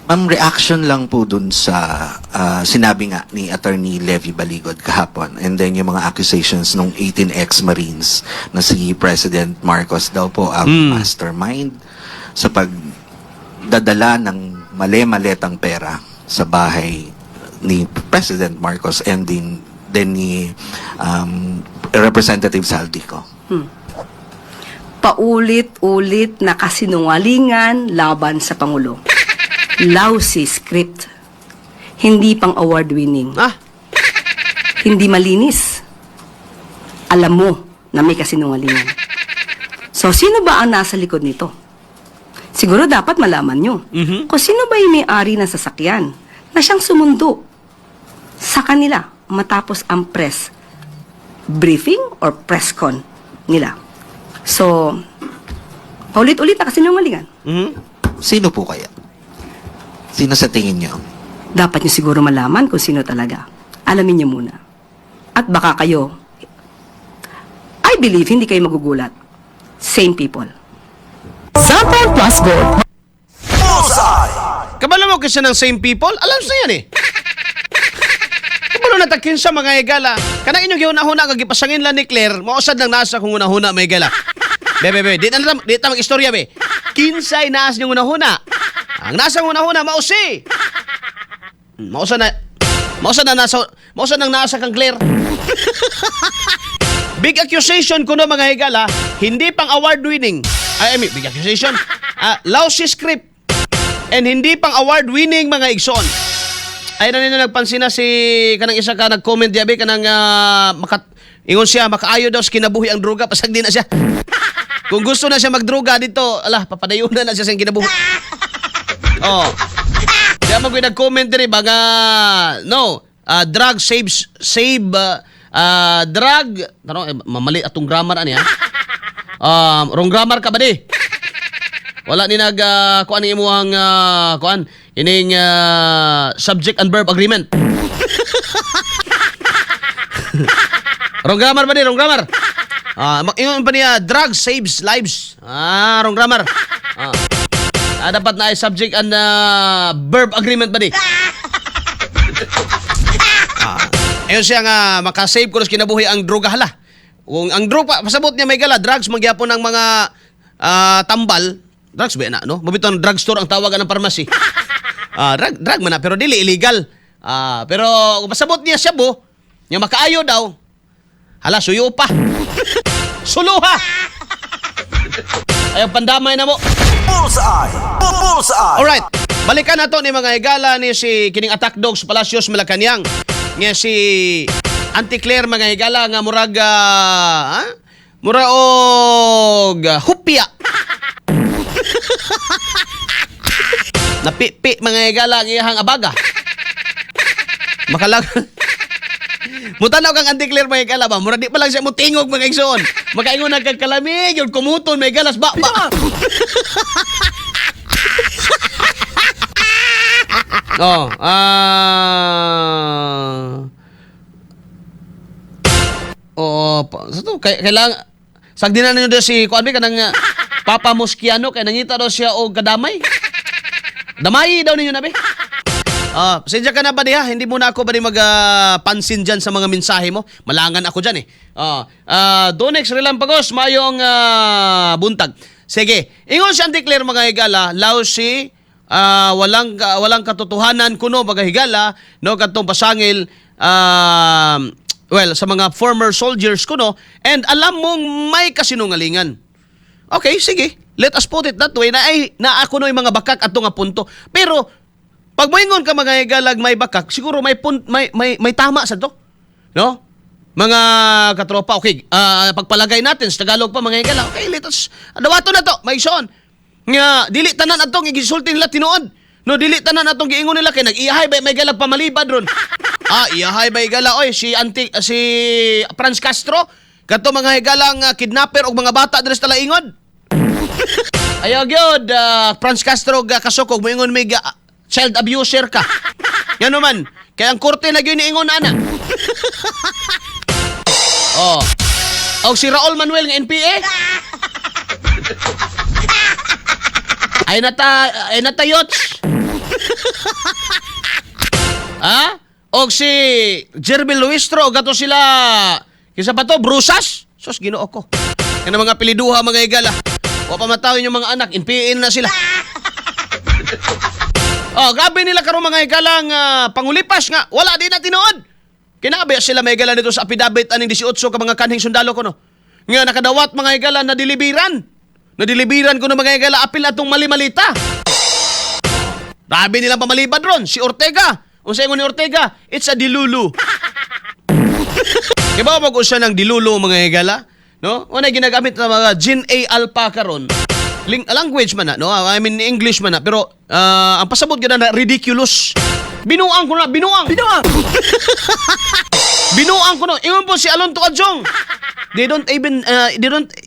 Ma'am, reaction lang po dun sa sinabi nga ni Attorney Levy Baligod kahapon and then yung mga accusations nung 18 ex-Marines na si President Marcos daw po ang mastermind sa pagdadala ng male-maletang pera sa bahay ni President Marcos and din ni Representative Zaldy Co. Paulit-ulit na kasinungalingan laban sa Pangulo. Lousy script. Hindi pang award-winning. Ah, Hindi malinis. Alam mo na may kasinungalingan. So, sino ba ang nasa likod nito? Siguro dapat malaman nyo kung sino ba yung may-ari ng sasakyan na siyang sumundo sa kanila matapos ang press briefing or press con nila. So, paulit-ulit na kasinungalingan. Sino po kaya? Sino sa tingin niyo? Dapat nyo siguro malaman kung sino talaga. Alamin nyo muna. At baka kayo, I believe, hindi kayo magugulat. Same people. Xanthone Plus Gold. Kabalo mo kasi ng same people? Alam sa yan eh. Kabalo na takin sa mga higala. Kanang inyong gihuna-huna nga gipasangin lang ni Claire, mausad lang nasa kung una-huna may higala. Be, be, be, di na di ta mag-istorya be. Kinsay naas niyong una-huna. Ang nasa una-huna mausi. Mausa nang nasa kang Claire. Big accusation kuno, mga higala, hindi pang award winning. Ay, I mean, big accusation. Ah, lousy script and hindi pang award winning, mga igsoon. Ay na nino nagpansin na si kanang isa ka nag-comment diabe kanang maka, ingon siya makaayo daw sa kinabuhi ang droga, pasag di na siya. Kung gusto na siya magdroga dito, ala, papadayon na siya sa kinabuhi. Oh. Di man ko nag-comment diri ba nga no, drug saves save drug ano eh, mamali atong grammar ani ha. Wrong grammar ka ba di? Wala ni nag kuan ang imuhang kuan ining subject and verb agreement. Wrong grammar ba di? Wrong grammar. Ah, ingon pa niya, drug saves lives. Ah, wrong grammar. Ah. Ah, dapat na ay subject and verb agreement ba di? Ah, ayun siya nga makasave ko sa kinabuhi ang droga, hala. Kung ang droga pasabot niya may gala drugs magyapon ng mga tambal. Drugs ba na no? Mabito ang drugstore ang tawagan ng pharmacy. Ah, drug drug man na pero dili illegal. Ah, pero kung pasabot niya shabu, nya makaayo daw. Hala, suyo pa. Suluha. Ayaw pandamay na mo. Bullseye! Bullseye! Alright. Balikan na to ni mga higala ni si kining attack dogs Palacios Malacanang. Nga si Auntie Claire, mga higala, nga murag ha? Mura og hupya. Napipi, mga higala, ang iyahang abaga. Makalag Mutanaw kang Auntie Claire, mga higala ba? Mura di pa lang siya mutingog, mga igsoon. Makaingon na kag kalamig, yun kumuton may galas ba ba. Oh, Oo, sa to, kailangan sagdi na ninyo si kuan ba kanang Papa Mosquiano kay nangita daw siya og kadamay. Damay daw ninyo na be. Ah, pasensya ka na ba diha? Hindi muna ako ba di magpansin diyan sa mga mensahe mo. Malangan ako diyan eh. Ah, Donex Relampagos, mayong buntag. Sige, ingon si Auntie Claire, mga higala, lousy, walang katotohanan kuno, mga higala, no, kadtong pasangil well, sa mga former soldiers kuno and alam mong may kasinungalingan. Okay, sige. Let us put it that way na ay na ako no mga bakak ato nga punto. Pero pag moingon ka, mga higalag, may bakak, siguro may pun, may tama sa to. No? Mga katropa, okay, pagpalagay natin sa Tagalog pa, mga higala, okay, let us dawato na to, may son. Nga dili tanan atong gisulti nila tinuod. No, dili tanan atong giingon nila kay nag-iyahay ba may galag pamalibad ron. Ah, iyahay ba higala oy si anti si Franz Castro kato, mga higalang kidnapper og mga bata diri sa Talaingod. Ayaw gyud, Franz Castro ga kasukog moingon may child abuser ka. Ngano man, kay ang korte na gyud niingon ana. Oh. Og si Raul Manuel nga NPA. Ay nata yots. Ha? Og si Jervil Luistro, og ato sila, kinsa pa to, Brusas? Sus, Ginoo ko. Kana mga piliduha, mga higala. Wa pa matawin yung mga anak, NPA na sila. Oh, grabe nila karon, mga higala, nga pangulipas nga wala din na tinuod. Kinabi sila, mga higala, nito sa affidavit aning 18 ka mga kanhing sundalo kuno. Nga nakadawat, mga higala, na dilibiran. Na dilibiran kuno, mga higala, apil atong mali-malita. Grabe nilang pamalibad ron si Ortega. Unsa ingon ni Ortega? It's a delulu. Kibaw mo siya ng delulu, mga higala? No? Una ginagamit na mga Gen A Alpha karon. Language man na, no? I mean, English man na, pero ang pasabot gyud na ridiculous. Binuang ko na, binuang. Binuang. Binuang ko no. Ingon po si Alonto Adjong. They don't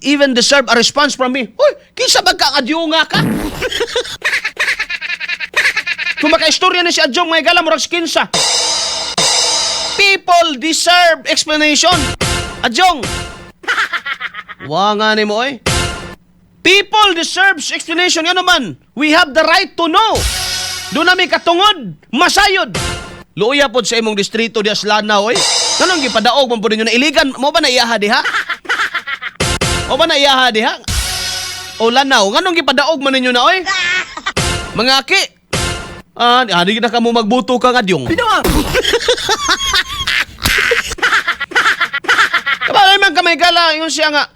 even deserve a response from me. Hoy, kinsa ba ka, adyunga ka? Kung makaistorya na si Adjong, may gala, murag kinsa. People deserve explanation. Adjong. Wa nga ni mo oy. People deserves explanation. Nga naman, we have the right to know. Doon nami katungod, masayod. Luoya pod sa imong distrito diya sa Lanao oy. Nganong gipadaog man pod ninyo na iligan mo ba na iyaha diha? Mo ba na iyaha diha? O Lanao, nganong gipadaog man ninyo na oy? Mga aki. Ah, di na ka mo magbuto ka nga dyong. Binuang. Kabalo man kamay gala yung siya nga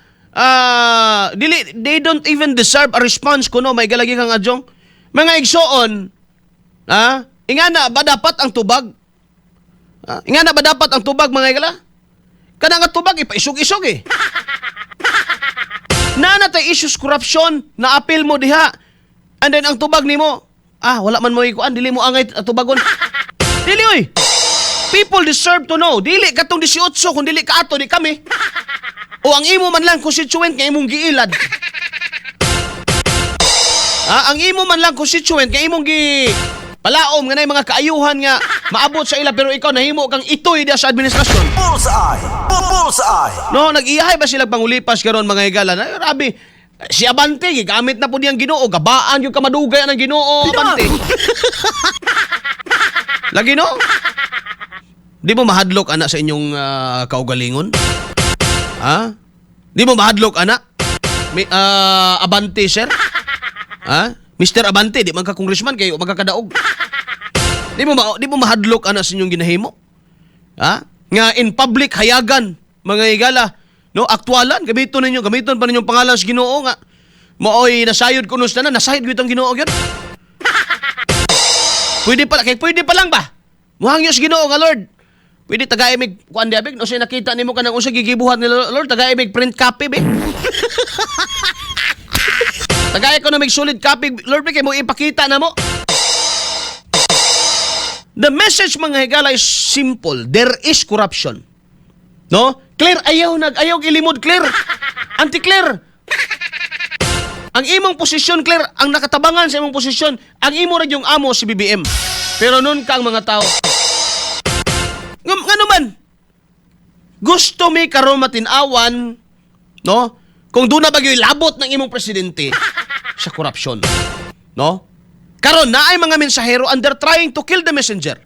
dili, they don't even deserve a response kuno may galagi kang adjong. Mga igsoon, ingana ba dapat ang tubag? Ah, ingana ba dapat ang tubag, mga higala? Kana nga tubag ipaisog-isog eh. Na natay issues corruption na appeal mo diha. And then ang tubag nimo, wala man mo ikuan, dili mo angay tubagon. Dili oy. People deserve to know. Dili katong 18 kung dili ka ato di kami. O ang imo man lang constituent nga imong giilad. Ah, ang imo man lang constituent nga imong gi palaom nga nay mga kaayuhan nga maabot sa ila, pero ikaw nahimo kang itoy diha sa administrasyon. Bullseye! Bullseye! No, nag-iyahay ba sila pangulipas karon, mga higala? Na, grabe. Si Abante, gigamit na po niyang Ginoo. Gabaan yung kamadugay ng Ginoo, Abante. Lagi no? Di mo mahadlok ana sa inyong kaugalingon? Ha? Di mo mahadlok ana? May, Abante, sir? Ha? Mr. Abante, di man ka congressman kayo magkakadaog. Di mo mahadlok ana sa inyong ginahimo? Ha? Nga in public hayagan, mga higala, no, aktualan gamiton ninyo, gamiton pa ninyong pangalan sa Ginoo nga maoy nasayod kuno sa tanan, nasayod gyud ang Ginoo gyud. Pwede pa kay pwede pa lang ba? Muhangyo sa Ginoo nga, "Lord, pwede tagay mig kuan diha big, no say nakita nimo kanang unsa gigibuhat nila, Lord, tagay mig print copy be. Tagay ko na mig solid copy, Lord, be, kay mo ipakita na mo." The message, mga higala, is simple. There is corruption. No? Clear, ayaw nag ayaw ilimod, clear. Anti-clear. Ang imong posisyon, clear, ang nakatabangan sa imong posisyon, ang imo ra yung amo si BBM. Pero nun ka ang mga tao. Ngano man? Gusto mi karon matin-awan, no? Kung doon na ba gyud labot ng imong presidente sa korupsyon. No? Karon naay mga mensahero and they're trying to kill the messenger.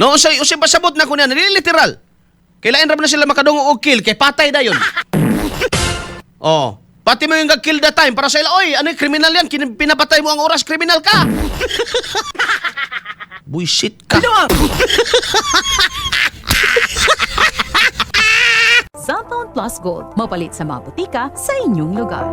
No, usay usay pasabot na ko niya, dili literal. Kailangan ra ba na sila makadungog og kill kay patay dayon. Oh, pati mo yung kill the time para sa ila, "Oy, ano yung kriminal yan? Pinapatay mo ang oras, kriminal ka." Buisit ka. Xanthone Plus Gold. Mapalit sa mga butika sa inyong lugar.